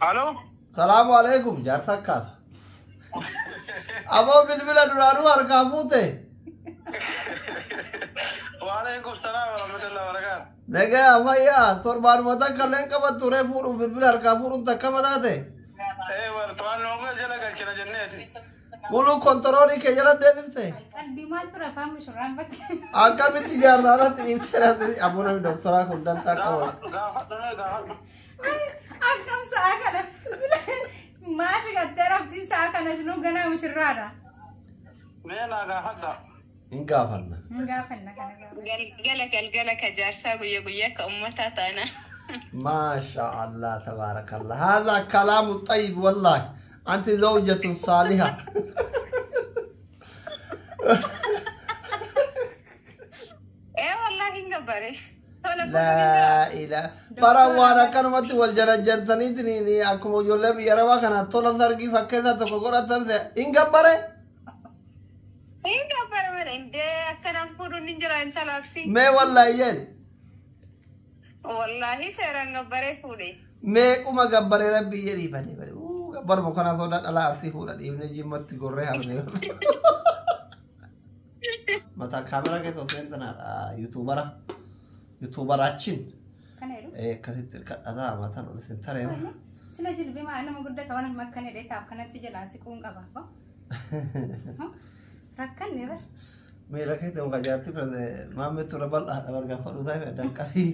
Alo? Salaamu alaikum jaarsa akkaata. Aboo bilbila duraanuu harkaa fuute. Waalaikum salaam warahmatullahi wabarakatuh. Nagaa fayyaa torbaanuma takka illee hin qabattu ree fuudhuuf bilbila harkaa fuudhuun takka mataate. Eh, war to'annoo kee jala galchina jenneeti. Muluu kontiroolii kee jala deebifte. Qalbii maal ture afaan mushurraan bakke. Akkamitti jaarsaa irratti dhiiftee irratti aboo namni doktoraa kun dantaa qabu. Gaafadhu gaafadhu mee gaafadhu. Akkam sa'a kana. Maasi gattee rabbiin sa'a kana isinuu ganaa mushurraadha. Mee naa gaafadha. Hin gaafanna. Hin gaafanna kana gaafa. Galgala galgala ka jaarsaa guyya guyyaa ka ummataa taana. ما شاء الله تبارك الله هذا كلام طيب والله أنت زوجة صالحة. Ee wallaahi hin gabbare. Tola fuudhuun hin jira. لا إله bara waan akkanumatti wal jarajjantaniitiin akkuma ijoollee biyya arabaa kana tola sargii fakkeessaa tokko godhatan hin gabbare. Hin gabbare malee indee akkanaan fuudhuun hin jira intala arsii. Mee wallaahi jedhe. Wallaahi seeraan gabbaree fuudhe. Meequma gabbaree rabbii jedhii badee badee gabbaruma kana sodaa dhalaa arsii fuudha dhiifnee jimmatti gorree hafne. Mataa kaameraa keessa osoo hin tanaadha yuutuubara yuutuubaraachin Kana jedhu. akkasitti hirkadhataa mataan ol isin tareema. Sila jilbii maa nama guddata waan amma akkana jedhee taa'u kanatti jalaa siquun qaba. Rakkanne bar. Miila keetti muka jaartii maammee ture bal'aadha bargaafadhu taa'e danqabii.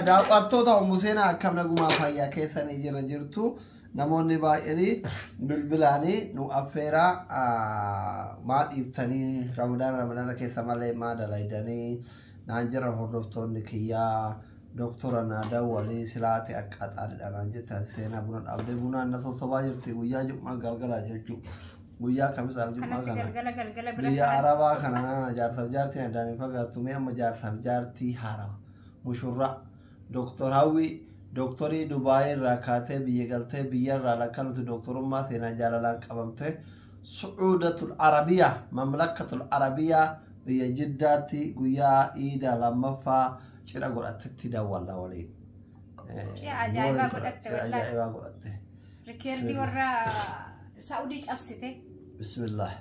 Daawwattoota Ummu Seenaa akkam nagumaa fayyaa keessanii jira jirtu. Namoonni baay'een bilbilaanii nu affeeraa maa dhiiftanii ramadaana ramadaana keessa malee maa dalaydanii naan jiran hordoftoonni kiyyaa doktora naa dawwalii silaate akka xaadidha naan jette seenaa buna dhaabdee bunaan na sossobaa jirti guyyaa jum'aa galgalaa jechuudha. Guyyaa kamisaaf jum'aa Kanatti kana. galgala galgala bira Biyya Arabaa kana nama jaarsaaf jaartii addaan hin fagaattu mee amma jaarsaaf jaartii haarawa mushurraa Doktor Hawwii doktorii Dubaayii irraa kaatee biyya galtee biyya irraa lakka nuti doktorummaa seenaa jaalalaan qabamte Sucuudatul Arabiyaa Mamlakatul Arabiyaa biyya Jiddaatti guyyaa iida lammaffaa cidha godhattetti daawwalla waliin. Cidha ajaa'ibaa godhatte Cidha wallahi. ajaa'ibaa godhatte. Rikeerdii warra Saa'udii cabsite. Bismillah.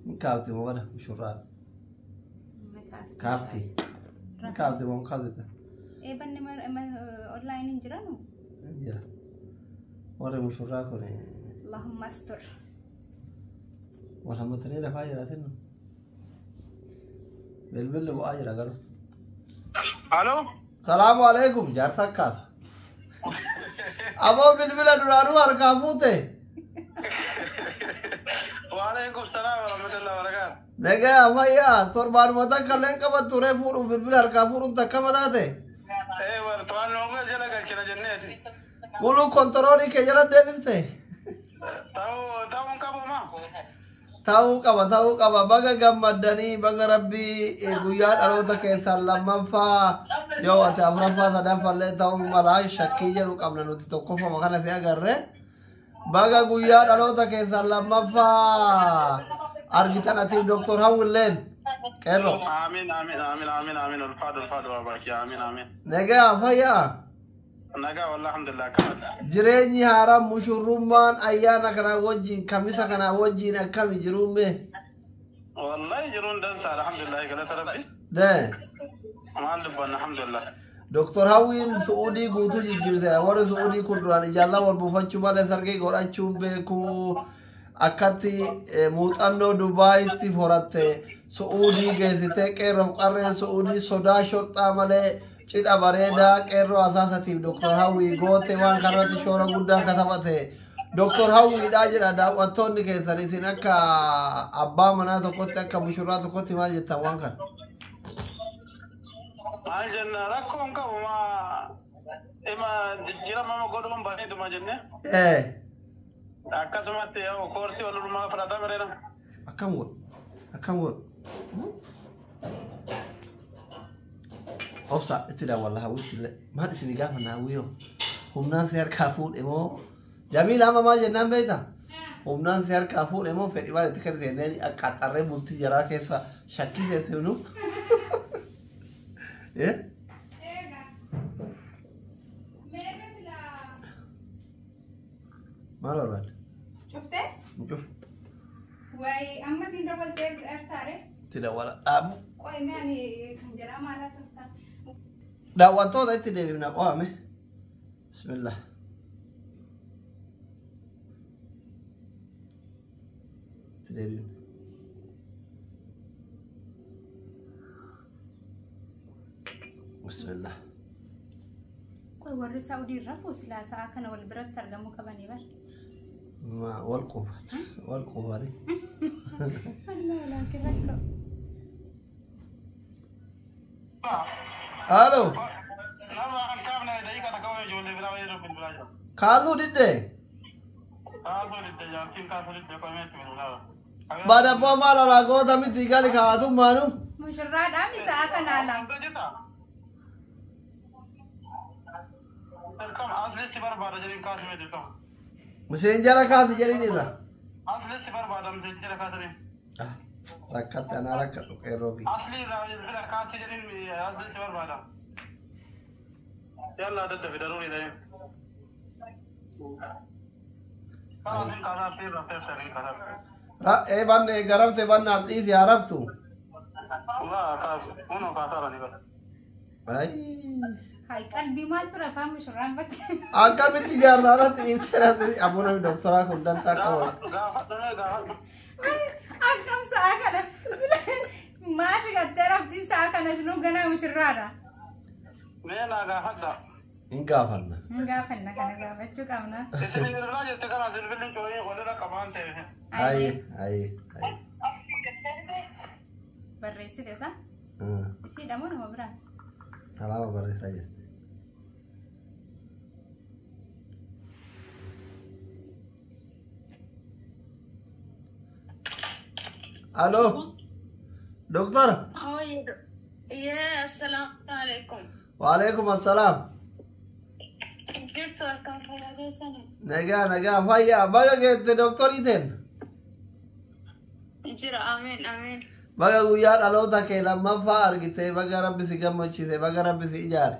Hin kaafti moo bada mushurraan? Kaafti. Hin kaafti moo hin kaafti? Eebanni onlaayiniin hin jiranu. Jira. Warri mushurraa kun Allahumma astur. wal hammatanii lafaa jiraatin. Bilbilli bu'aa jira garuu. Alo? Salaamu alaikum jaarsa akkaata. Aboo bilbila duraanuu harkaa fuute. Waalaikum salaam warahmatullahi wabarakatuh. Nagaa fayyaa torbaanuma takka illee hin qabattu ree fuudhuuf bilbila harkaa fuudhuun takka mataate. Eh, war to'annoo kee jala galchina jenneeti. Muluu kontiroolii kee jala deebifte. Ta'uu ta'uun qabu maa? Ta'uu qaba ta'uu qaba baga gammaddanii baga rabbii guyyaa dhaloota keessan lammaffaa yoo ati afuraffaa sadaffallee ta'uu mala shakkii jedhu qabna nuti tokkoffama kana si agarre baga guyyaa dhaloota keessan lammaffaa argitan atiif doktor Hawwilleen qeerroo. Amiin amiin amiin amiin amiin ulfaadhu ulfaadhu baabaa amiin amiin. Nagaa fayyaa. Nagaa wallah alhamdulillah akkamata. Jireenyi haaraan mushurrummaan ayyaana kana wajjin kamisa kana wajjin akkami jiruumme? Wallahi jiruun dansaa alhamdulillah galata rabbi. Dee. Maal dubbanna alhamdulillah. Doktor Hawwiin Su'uudii guutuu jijjiirte. Warri Su'uudii kun duraan ijaallaa wal buufachuu malee sargii godhachuun beeku. Akkatti muuxannoo Dubaayitti horatte Su'uudii geessitee qeerroof qarreen Su'uudii sodaa shorxaa malee cidha bareedaa qeerroo asaasatiif Doktor Hawwii goote waan kanarratti shoora guddaa katabate. Doktor Hawwiidhaa jedha daawwattoonni keessan isin akka abbaa manaa tokkotti akka mushurraa tokkotti maal jettan waan kana? Maal jenna rakkoon qabu maa ima jijjiirama godhuun bareeduma jenne. Akkasumatti yoo koorsii walirraa fudhataa bareeda. Akkam godhu? Akkam godhu? Obsa itti daawwalla hawwitti illee. Maal isin gaafa hawwii hoo? Humnaan si harkaa fuudhe moo? Jamiila amma maal jennaan beektaa? Humnaan si harkaa fuudhe moo fedhii maal itti kennite jenneen qaxxarree bultii jaraa keessa shakkii seessifnu? Eega. Maal barbaadde? Cuftee? Hin cufu. Wayi amma siin dabaltee ertaare? Itti dawwala dhaabu. Qoy mee ani kan jedhaa maal haasoftaa? Daawwattoota itti deebifna qo'ame. Bismillah. Itti deebifna. Bismillah. Qoy warri Saa'udii rafuu silaa sa'a kana wal biratti argamuu qabanii bar. Ma wal quufan. Wal quufani. Wallaahi laakiin rakkoo. Alo. Nama an kaafne daqiiqa takka wayii ijoollee biraa wayii bilbilaa jira. Kaasuu diddee. Kaasuu didde jaartiin kaasuu didde qomeetti bilbilaa. Badabboo maal alaa goota miti gali kaatummaanu. Mushurraadhaan sa'a kana ala. Dirqama asli si barbaada jedhin kaasumee dirqama. Miseenjara kaasi jedhin irra. Asli si barbaada miseenjara kaasanii. Rakkatte anaa rakkadhu qeerroo kiyya. Asli irraa bilbila kaasii jedhin asli si barbaada. Yalla daddafi daruuri dhahee. Kaasin kaasaa fi irraa feefsanii kaasaa. Ee banne garafte banna as dhiisi haa raftu. Waa kaasu kunoo kaasaa ni bara. Ay. Hai qalbii maaltu rafaa mushurraan bakka. Akkamitti jaarsaarratti dhiiftee rafte abboon doktoraa kun dantaa qabu. Gaafadhu mee gaafadhu. Akkam sa'a kana. Maasi gattee raftiin sa'a kana sinuu ganaa mushurraadha. Mee naa gaafadha. Hin gaafanna. Hin gaafanna kana gaafachuu qabna. Isin irraa jirte kana bilbilli cooyee walirra qabaan ta'e. Ayi ayi ayi. Barreessite isa? Isiidha moo nama biraa? Salaama barreessaa jirti. Alo. Doktor. Yee, assalaamu alaikum. Waalaikum assalaam. Jirtu akkam fayyaa keessanii? Nagaa nagaa fayyaa baga geette doktorii teen. Jira, amiin, amiin. Baga guyyaa dhaloota kee lammaffaa argite baga rabbi si gammachiise baga rabbi si ijaare.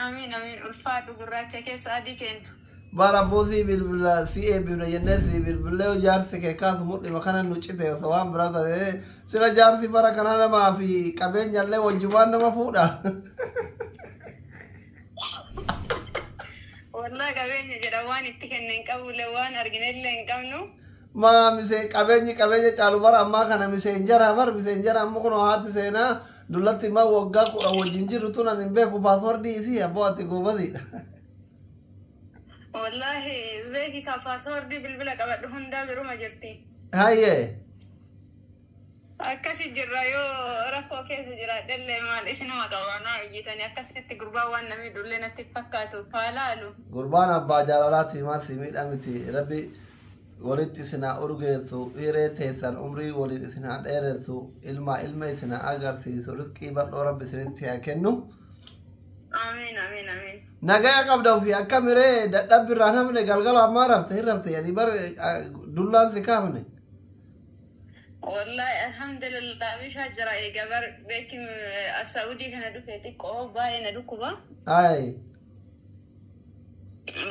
Amiin, amiin. Ulfaadhu gurraacha keessa adii kenna. Bara buusii bilbila si eebbifna jennee si bilbilee jaarsi kee kaasu mul'ima kana nu cite osoo waan biraa taate sila jaarsi bara kana namaa fi qabeenyallee wajjumaan nama fuudha. Wallaa qabeenya jedha waan itti kenne hin qabullee waan arginellee hin qabnu. Maa miseen qabeenyi qabeenya caalu bara ammaa kana miseenjara bar miseenjara amma kun haati seenaa dullatti immoo waggaa 10 wajjin jirru tun ani hin beeku paaswordii isii abboo ati goobasiidha. Wallaahi beeki ka paaswordii bilbila qabadhu hundaa biruma jirti. Hayyee. Akkasi jirra yoo rakkoo keessa jiraadhellee maal isinuma qabanaa hojjetanii akkasitti gurbaan waan namni dhullee natti fakkaatu faalaalu. Gurbaan abbaa jaalalaati maal si miidha miti rabbi walitti isin haa urgeessu hiree teessan umrii waliin isin haa dheeressu ilmaa ilma isin haa agarsiisu rizqii bal'oo rabbi isinitti haa kennu. Amiin, amiin, amiin. Nagaya qabda ofii akka miree dadhabbi irraa namni galgala ammaa rafte hin rafte yani bar dullaan si kaafne. Wallaahi alhamdulillah bishaa jira egaa bar beekim Saudii kana dhufe xiqqoo baay'ee na dhukkuba. Ayi.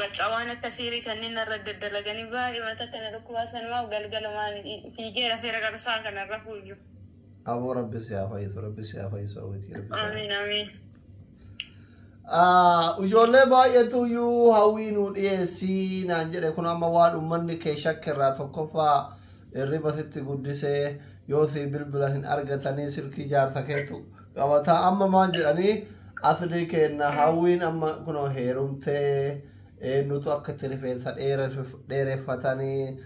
Bakka waan akka siirii kanneen irra daddalaganii baay'ee mata kana dhukkubaa sanumaaf galgalumaan fiigee rafee raqabsaa kana irra fuuyyu. Aboo rabbi si haa fayyisu rabbi si haa fayyisu hawwitii rabbi si haa Amiin, amiin. Ijoollee baay'eetu iyyuu hawwii nuu dhiyeessii naan jedhe kun amma waan uummanni kee shakkirraa tokkoffaa hirriba sitti guddisee yoo si bilbila hin argatanii silkii jaarsa keetu qabataa amma maal jedhanii asli kenna hawwiin amma kunoo heerumtee eenyutu akka itti rifeensa dheereffatanii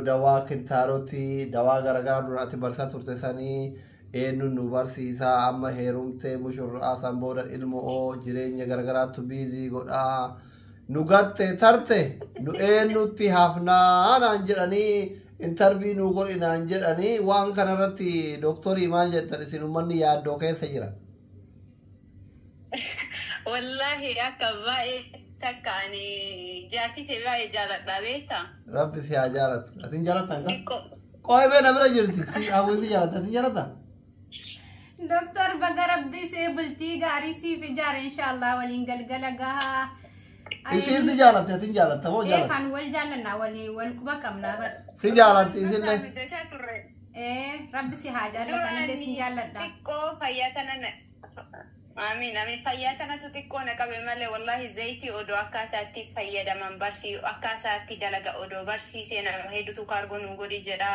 dawaa kintaarotii dawaa garaagaraa dura ati barsiisaa turte sanii eenyuun nu barsiisaa amma heerumtee mushurraa san booda ilmoo jireenya garagaraatu biizii godhaa nu gatte tarte nu eenyutti hafnaa naan jedhanii intarvii nu godhi naan jedhanii waan kanarratti dooktorii maal jettan isin uummanni yaaddoo keessa jira. Wallaahi akka baay'ee takka ani jaartii ta'e baay'ee jaaladha beektaa? Rabbi si haa jaalatu. Atiin jaalattan kan? Xiqqoo. Qo'ee bee na bira jirti. Si hawwii si jaalata. Atiin jaalata? Doktor baga rabbi see bultii gaarii siif ijaare inshaallah waliin galgala gahaa. Isiin si jaalatte, atin jaalatta moo Ee jaalatte? kan wal jaallannaa walii wal quba qabnaa bara. Si jaalatti isinne. Mijachaa turre. Ee rabbi si haa jaallatan illee si jaalladha. Xiqqoo fayyaa tana na. Amiin amiin fayyaa tanatu xiqqoo na qabe malee wallahi zayitii odoo akkaataa itti fayyadaman barsii akkaataa itti dalaga odoo barsiisee nama hedduutu kaargoo nu godhi jedha.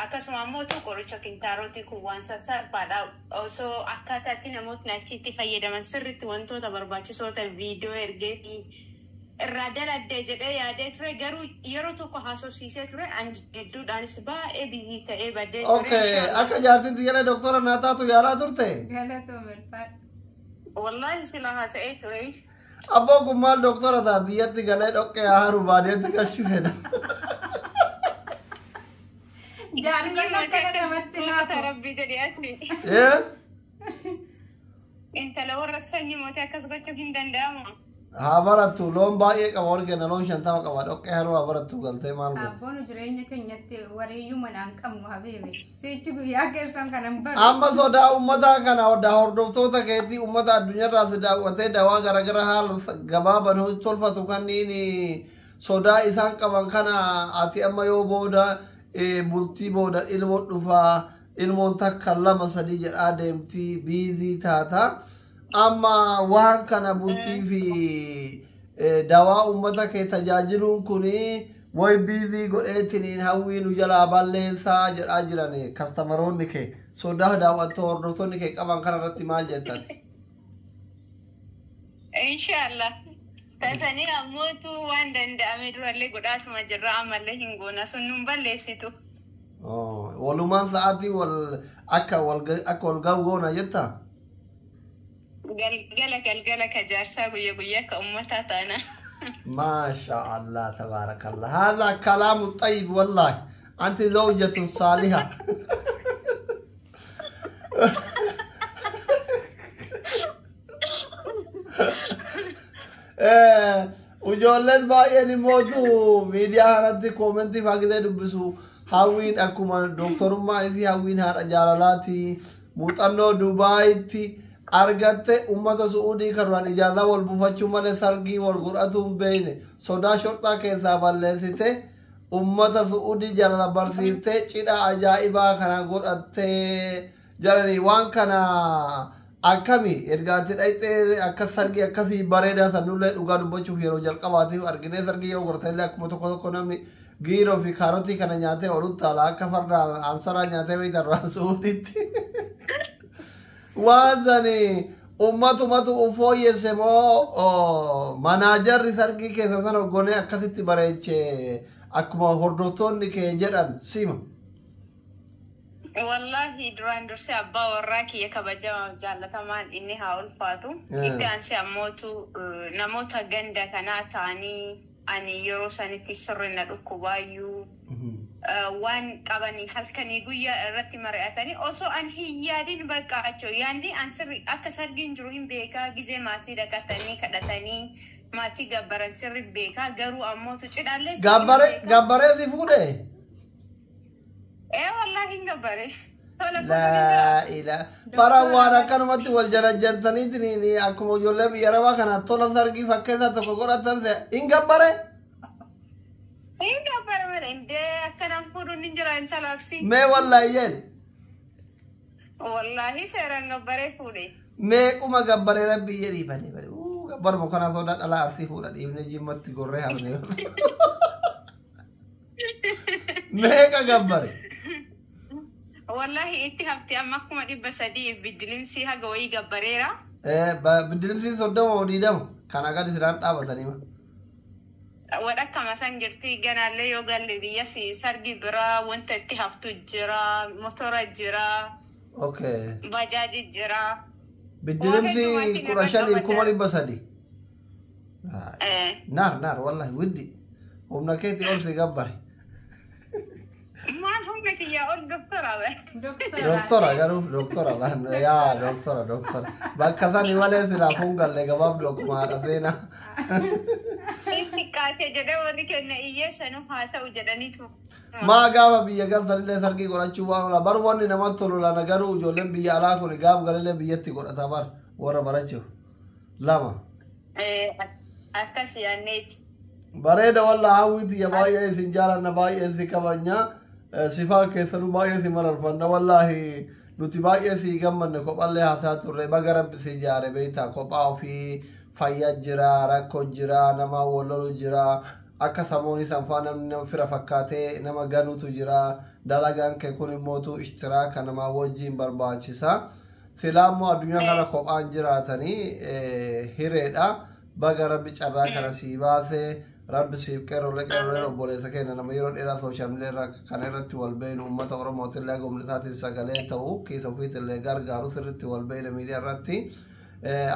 Akkasuma ammoo tu qoricha kintaarotii kun waan sassalphaadha. Osoo akkaataa itti namootni achitti fayyadaman sirriitti wantoota barbaachisoo ta'e viidiyoo ergee fi irraa daladdee jedhee yaadee ture garuu yeroo tokko haasofsiisee ture an gidduudhaanis baay'ee bizii ta'ee baddee ture. Okay, akka jaartiin jedhe doktora naa taatu yaalaa turte. Galatoom ulfaadha. Wallahi sila haasa'ee ture. Abboon kun maal doktora ta'a biyyatti galee dhoqqee haru baadiyyaatti galchuu fedha. Jaarsonni akkana namatti naafu. Rabbi jedhee ati. Ee? Intala warra sanyii mootii akkas gochuuf hin danda'amu. Haa barattu loon baay'ee qaba warri kenna loon 50 qaba dhoqqee haruu haa barattu galtee maal goota. Abboon jireenya keenyatti wareeyyuu manaan qabnu habiibi. Sichi guyyaa keessan kanan baru. Amma sodaa uummataa kana hordoftoota keetii uummata addunyaarraa si daawwatee dawaa garaagaraa haala gabaaban tolfatu kanneen sodaa isaan qaban kana ati amma yoo booda bultii booda ilmoo dhufaa ilmoon takka lama sadii jedhaa deemtii biizii taata. Amma waan kana bultii fi dawaa uummata kee tajaajiluun kuni way biizii godheetiniin hawwii nu jalaa balleessaa jedhaa jiran kastamaroonni kee sodaa daawwattoo hordoftoonni kee qaban kana irratti maal jettati? Inshallah. Tasanii ammootu waan danda'ame durallee godhaatuma jirra ammallee hin goona sun nun balleessitu. Walumaan sa'aatii wal akka wal akka wal ga'u goona jetta? Galgala galgala ka jaarsaa guyya guyyaa ka uummataa taana. ما شاء الله تبارك الله هذا كلام طيب والله أنت زوجة صالحة. Ijoolleen baay'een immootu miidiyaa kanatti koomentii faagisee dubbisu hawwiin akkuma dooktorummaa isii hawwiin haadha jaalalaati muuxannoo Dubaayitti argatte ummata Su'uudii kan duraan ijaazaa wal buufachuu malee sargii wal godhatu hin beekne sodaa shorxaa keessaa balleessite ummata Su'uudii jaalala barsiiftee cidha ajaa'ibaa kana godhattee jedhanii waan kana akkami erga ati dhaqxee akka sargii akkasii bareedaa sanullee dhugaa dubbachuuf yeroo jalqabaatiif arginee sargii yoo godhatanillee akkuma tokko tokko namni giiroo fi kaarotii kana nyaatee olutti ala akka farda ansaraa nyaatee beektan Su'uudiitti. Waan sani ummatumatu fooyyesse moo manaajarri sargii keessa sana hoggonee akkasitti bareeche akkuma hordoftoonni kee jedhan sima. Wallahi duraan dursee abbaa warraa kiyya kabajamaaf jaallatamaan inni haa ulfaatu. Itti aansee ammootu namoota ganda kanaa ta'anii ani yeroo sanitti sirri na dhukkubaayyuu waan qabanii halkanii guyyaa irratti mari'atanii osoo an hin yaadin bakka achoo yaadni an sirri akka sargiin jiru hin beekaa gizee maatii dhaqatanii kadhatanii maatii gabbaran sirri beekaa garuu ammootu cidhaallee. Gabbaree si fuudhe? Ee wallahi hin gabbare. Laa ilaa. Bara waan akkanumatti wal jarajjantaniitiin akkuma ijoollee biyya arabaa kana tola sargii fakkeessaa tokko godhatan hin gabbare? Hin gabbare malee indee akkanaan fuudhuun hin jira intala Arsii. Mee wallaahi jedhe. Wallaahi seeraan gabbaree fuudhe. Meequma gabbaree rabbii jedhii badee badee. Gabbaruma kanaa sodaa dhalaa Arsii fuudha dhiifnee jimmatti gorree hafne. Meeqa gabbare? Wallahi itti hafti amma akkuma 300 biddilimsii haga wayii gabbareera. Biddilimsii 30 20 kana gadi siraan dhaabatanii. Wadhakkama san jirti ganaallee yoo galle biyya sargi biraa wanta itti haftu jira motora jira. Okay. Bajaaji jira. Biddilimsii 15 300,000. Naar naar wallahi widdi humna keetii ol si gabbare. Maal humna kiyyaa ol doktora be. Doktora garuu doktora laan yaa doktora doktora bakka sani malee silaafuun galle gabaabdu akkuma haadha seenaa. Xiqqaate jedhee warri kenna hiyyeessanuu haa ta'u jedhaniitu. Maa gaafa biyya galtanillee sargii godhachuu waan ola bar wanni namatti tolu lana garuu ijoolleen biyya alaa kun gaaf galillee biyyatti godhata bar warra barachuuf lama. Akkas yaanneeti. Bareeda walla hawwiti baay'ee isin jaalanna, baay'ee isin kabajna, sifaa keessanuu baay'ee isin mararfanna. Wallaahi nuti baay'ee si gammanne, kophallee haasaa turre. Baga rabbi si ijaare. Beektaa, kophaa ofii fayyaa jira, rakkoo jira, nama wal lolu jira, akka samoonii sanfaa namni nama fira fakkaatee nama ganutu jira. Dalagaan kee kun immootu ishtiraaka namaa wajjin barbaachisa. Silaa immoo addunyaa kana kophaan jiraatanii hireedha. Baga rabbi carraa kana sii baase. Rabbi siif qeerrolee qeerrolee obboleessa keenya nama yeroo dheeraa social media irra kana irratti wal beeynu, uummata Oromootillee gomni isaatiin sagalee ta'u kiisa ofiitillee gargaaru sirriitti wal beeyna miidiyaa irratti.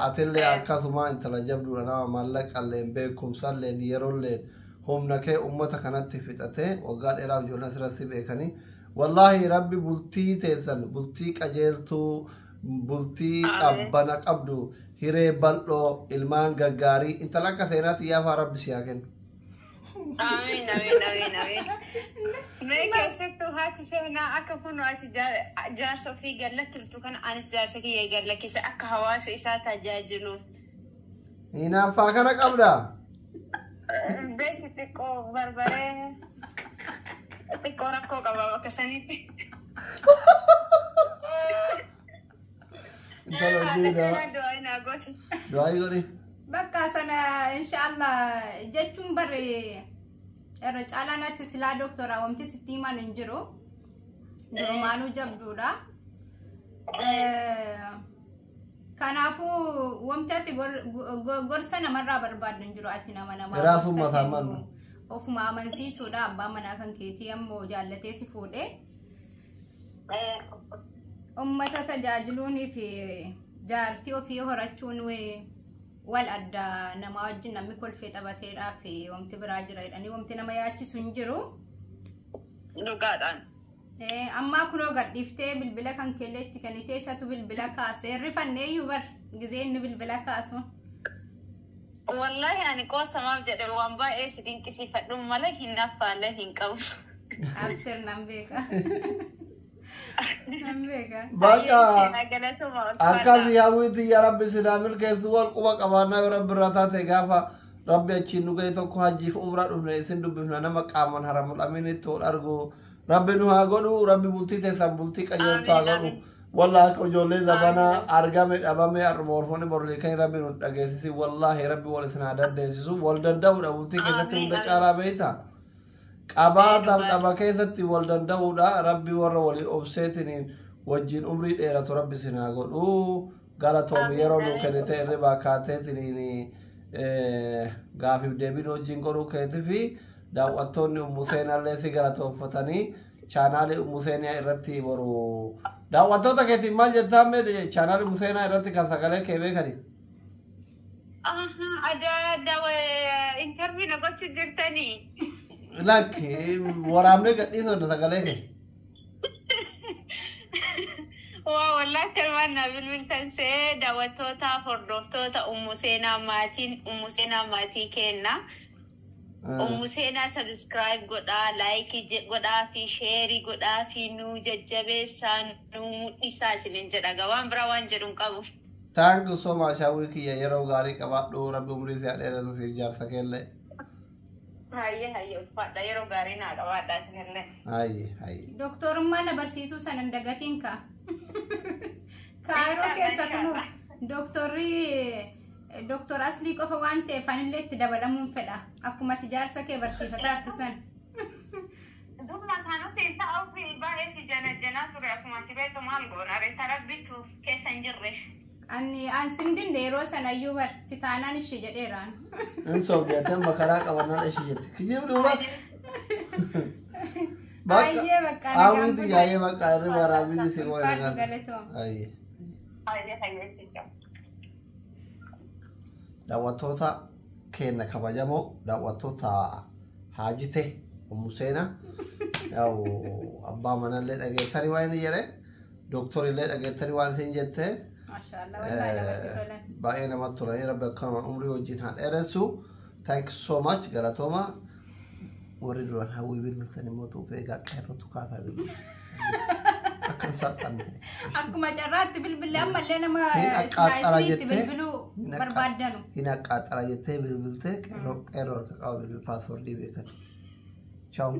Atillee akkasuma intala jabduudha, nama maallaqalleen beekumsalleen yeroolleen humna kee uummata kanatti fixate waggaa dheeraa ijoolleen asirratti beekanii. Wallaahi rabbi bultii teessan bultii qajeeltuu, bultii qabbana qabdu, hiree bal'oo, ilmaan gaggaarii, intala akka seenaatti yaafaa rabbi si haa kennu. Amiin, amiin, amiin, amiin. Mee keessattuu haati seenaa akka kun ati jaarsa ofii gallattultu kana anis jaarsa kiyya gallakkise akka hawaasa isaa tajaajiluuf. Hinaaffaa kana qabdaa? Beekti, xiqqoo barbaree xiqqoo rakkoo qaba bakka sanitti. Intala Haadha hojii seenaa, du'aa naa gosi. Du'aa godhi. Bakka sana inshaallah jechuun barre irra caalaan achi silaa doktora wanti sitti himan hin jiru. Durumaanuu jabduudha. Kanaafuu wanti ati gorsa namarraa barbaaddu hin jiru, ati nama namaa Garaa gorsa summa kennu saamannu. Ofuma amansiisuudha. Abbaa manaa kan keetii ammoo jaallatee si fuudhee ummata tajaajiluunii fi jaartii ofii horachuun wal adda. Nama wajjin namni kolfee taphateedhaa fi wanti biraa jira jedhanii wanti nama yaachisu hin jiru. Dhugaadhaan. Ammaa kunoo gadhiiftee bilbila kan keellee itti kennitee isatu bilbila kaasee rifannee iyyuu bar gizee inni bilbila kaasu. Wallahi ani qoosamaaf jedhe, waan baay'ee si dinqisiifadhu malee hin affaallee hin qabu. Abshir, nan beeka. Nan beeka. Bakka Seenaa, galatuma. Akkas hawwiiti yaa rabbi sinaa milkeessu. Wal quba qabaannaa yoo rabbi irraa taate, gaafa rabbi achiin nu ga'e tokko hajjiif umraa dhufne isin dubbifna. Nama qaaman haramul amiinitti wal argu rabbi nu haa godhu. Rabbi bultii teessan bultii qajeeltu haa godhu. Wallaahi akka ijoollee zabanaa argame dhabame har'uma walfoonni borlee kan rabbi nu dhageessisi. Wallaahi rabbi wal isin haa dandeessisu. Wal danda'uudha bultii keessatti hunda caalaa, beektaa, qabaatan dhaba keessatti wal danda'uudha. Rabbi warra walii obseetiniin wajjin umrii dheeratu rabbi isin haa godhu. Galatoomi, yeroo nu kennite irribaa kaateetiniin gaafiif deebiin wajjin godhuu keetii fi daawwattoonni Ummu Seenaallee si galatooffatanii chaanaalii Ummu Seenaa irratti boru daawwattoota keetiin maal jettaa mee, chaanaalii Ummu Seenaa irratti kan sagalee kee beekani? Adda interview na gochuu jirtanii. Lakki, waraabnee gadhiisonna sagalee kee. Waa wallaahi akkanumaan na bilbiltan see daawwattootaaf hordoftoota Ummu Seenaa, maatiin Ummu Seenaa maatii kenna. Ummu Seenaa subscribe godhaa, like godhaa fi share godhaa fi nu jajjabeessaa, nu mul'isaa isinin jedha. Waan biraa waan jedhu hin qabu. Thank you so much, hawwii kiyya, yeroo gaarii qabaadhu. Rabbi umrii si haa dheeratu, siif jaarsa keellee. Hayyee hayyee, ulfaadha, yeroo gaarii naa qabaadha isinillee. Hayyee hayyee. Doktorummaa na barsiisuu sana hin dagatiin ka. Kaayiroo keessa kunu doktorri doktor Aslii qofa waan ta'eef anillee itti dabalamuun fedha. Akkuma ati jaarsa kee barsiifataa jirtu san. Duruma isaanitti ta'uuf baay'ee si janajjanaa ture, akkuma ati beektu. Maal goona reetta, rabbitu keessa hin jirre. Ani an sin dinne yeroo sana iyyuu bar si taanaan ishee jedheeraan. Hin sobdeettee makaraa qabannaan ishee jetti. Kijibni duuba. Baay'ee bakka Hawwiiti yaa'ee bakka irri waraabbiin si Ulfaadhu, galatoom. Hayyee. Hayyee hayyee. Daawwattoota keenya kabajamoo, daawwattoota haajite Ummu Seenaa, yaa'u abbaa manallee dhageettanii waan inni jedhe, dooktorillee dhageettanii waan isin jette. Maashaallah, wallaahi namatti tolan. Baay'ee namatti tolanii. Rabbi akkanuma umrii wajjin haa dheeressu. Thank you so much, galatooma. Warri duraan hawwii bilbiltan immoo tuufee egaa qeerrotu kaasaa bilbilu. Akka hin salphanne. Akkuma carraatti bilbillee ammallee nama Hin aqqaaxxara islaayisniitti jettee bilbiluu hin barbaaddanu. Hin aqqaaxxara jettee bilbiltee qeerroo qeerroo harka qaba bilbil paaswordii beekan. Ciao.